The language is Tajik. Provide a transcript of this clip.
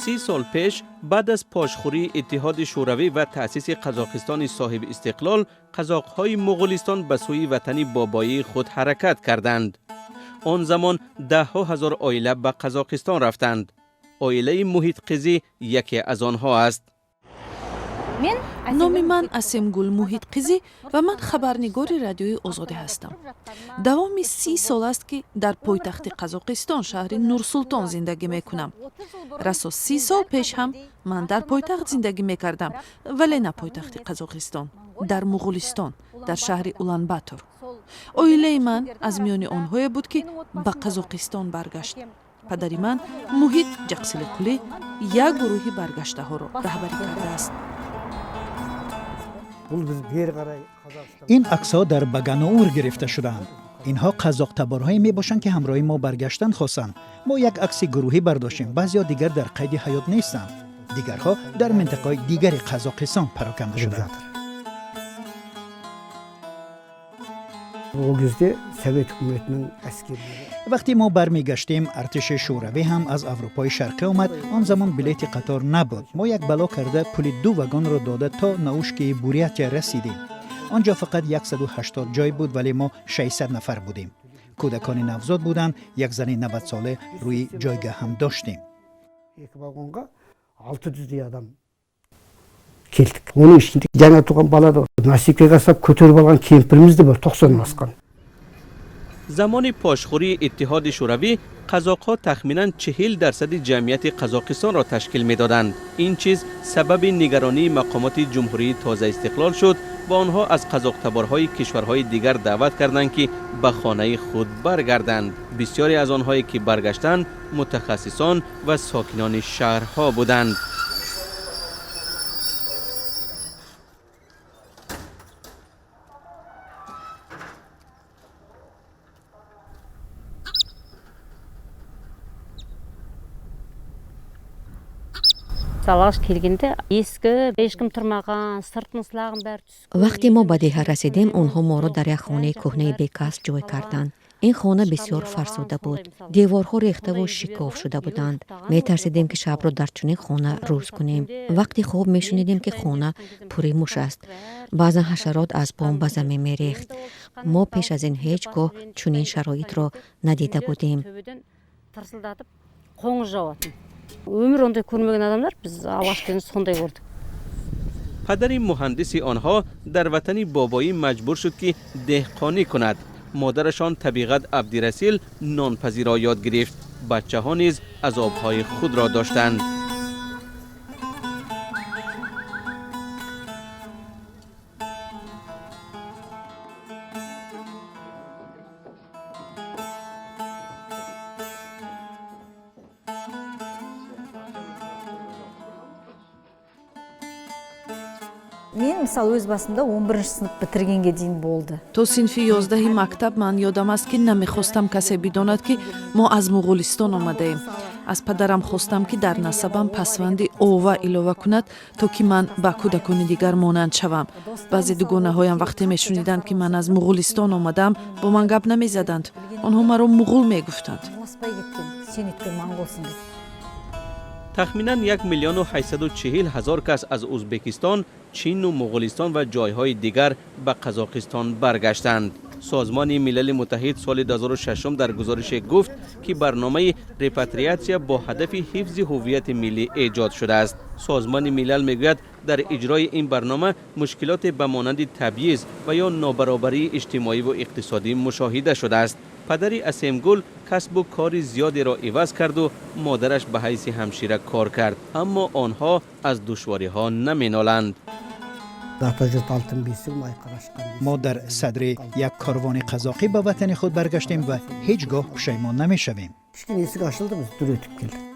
30 сол пеш, баъд аз пошхӯрии Иттиҳоди Шӯравӣ ва таъсиси Қазоқистони соҳиби истиқлол, қазоқҳои Муғулистон ба сӯи ватани бобоии худ ҳаракат карданд. Он замон даҳҳо ҳазор оила ба Қазоқистон рафтанд. Оилаи Муҳитқизӣ яке аз онҳо аст. Номи ман Асемгул Муҳитқизӣ ва ман хабарнигори Радиои Озодӣ ҳастам. Давоми 30 сол аст, ки дар пойтахти Қазоқистон, шаҳри Нурсултон, зиндагӣ мекунам. Расо 30 сол пеш ҳам ман дар пойтахт зиндагӣ мекардам, вале на пойтахти Қазоқистон, дар Муғулистон, дар шаҳри Уланбатор. Оилаи ман аз миёни онҳое буд, ки ба Қазоқистон баргашт. Падари ман, Муҳит Ҷақсилиқулӣ, як гурӯҳи баргаштаҳоро раҳбарӣ кардааст. Ин аксҳо дар Багануур гирифта шудаанд. Инҳо қазоқтаборҳое мебошанд, ки ҳамроҳи мо баргаштан хостанд. Мо як акси гурӯҳӣ бардоштем. Баъзеҳо дигар дар қайди ҳаёт нестанд, дигарҳо дар минтақаҳои дигари Қазоқистон пароканда шудаанд. Ол кезде Совет үкіметінің әскерлері Вақте мо бармегаштем, артиши Шӯравӣ ҳам аз Аврупои Шарқӣ омад. Он замон билети қатор набуд. Мо як бало карда, пули ду вагонро дода, то Наушкии Бурятия расидем. Он ҷо фақат 180 ҷой буд, вале мо 600 нафар будем. Кӯдакони навзод буданд, як зани 90-сола рӯи ҷойгаҳ ҳам доштем. Екі вагонға 600-дей адам келдік. Оның ішінде жаңа туған бала да бар, носилкаға салып көтеріп алған кемпіріміз де бар, 90-нан асқан. Замони пошхӯрии Иттиҳоди Шӯравӣ қазоқҳо тахминан 40 дарсади ҷамъияти Қазоқистонро ташкил медоданд. Ин чиз сабаби нигаронии мақомоти ҷумҳурии тозаистиқлол шуд ва онҳо аз қазоқтаборҳои кишварҳои дигар даъват карданд, ки ба хонаи худ баргарданд. Бисёре аз онҳое ки баргаштанд, мутахассисон ва сокинони шаҳрҳо буданд. Алғаш келгенде ескі, ешкім тұрмаған, сыртының сылағының бәрі түскен. Вақте мо ба деҳа расидем, онҳо моро дар як хонаи кӯҳнаи бекас ҷой карданд. Ин хона бисёр фарсуда буд, деворҳо рехтаву шикоф шуда буданд. Метарсидем, ки шабро дар чунин хона рӯз кунем. Вақти хоб мешунидем, ки хона пури муш аст. Баъзан ҳашарот аз бом ба замин мерехт. Мо пеш аз ин ҳеҷ гоҳ чунин шароитро надида будем. Төбеден тырсылдатып қоңыз жауатын. Өмір ондай көрмеген адамдар, біз алғаш келгенде сондай көрдік. Падари муҳандиси онҳо дар ватани бобоӣ маҷбур шуд, ки деҳқонӣ кунад. Модарашон, Табиғат Абдирасил, нонпазиро ёд гирифт. Бачаҳо низ азобҳои худро доштанд. Мен, мысалы, өз басымда 11 сынып бітіргенге дейін болды. То синфи 11-и мактаб ман ёдам аст, ки намехостам касе бидонад, ки мо аз Муғулистон омадаем. Аз падарам хостам, ки дар насабам пасванди ова илова кунад, то ки ман ба кӯдакони дигар монанд шавам. Баъзе дугонаҳоям вақте мешуниданд, ки ман аз Муғулистон омадаам, бо ман гап намезаданд. Онҳо маро муғул мегуфтанд. Араласпай кеткен, сен өйткені моңғолсың деп. Тахминан 1 840 000 кас аз Ӯзбекистон, Чину Муғулистон ва ҷойҳои дигар ба Қазоқистон баргаштанд. Созмони Милали Муттаҳид соли 2006 дар гузорише гуфт, ки барномаи репатриатсия бо ҳадафи ҳифзи ҳуввияти миллӣ эҷод шудааст. Созмони Милал мегӯяд, дар иҷрои ин барнома мушкилоте ба монанди табъиз ва ё нобаробарии иҷтимоиву иқтисодӣ мушоҳида шудааст. Падари Асемгул касбу кори зиёдеро иваз карду модараш ба ҳайси ҳамшира кор кард, аммо онҳо аз душвориҳо наменоланд. Атажұрт алтын бесігім айқара ашқан. Мо дар садри як корвони қазоқӣ ба ватани худ баргаштем ва ҳеҷ гоҳ пушаймон намешавем. Кішкене есік ашылды, біз дүр етіп келдік.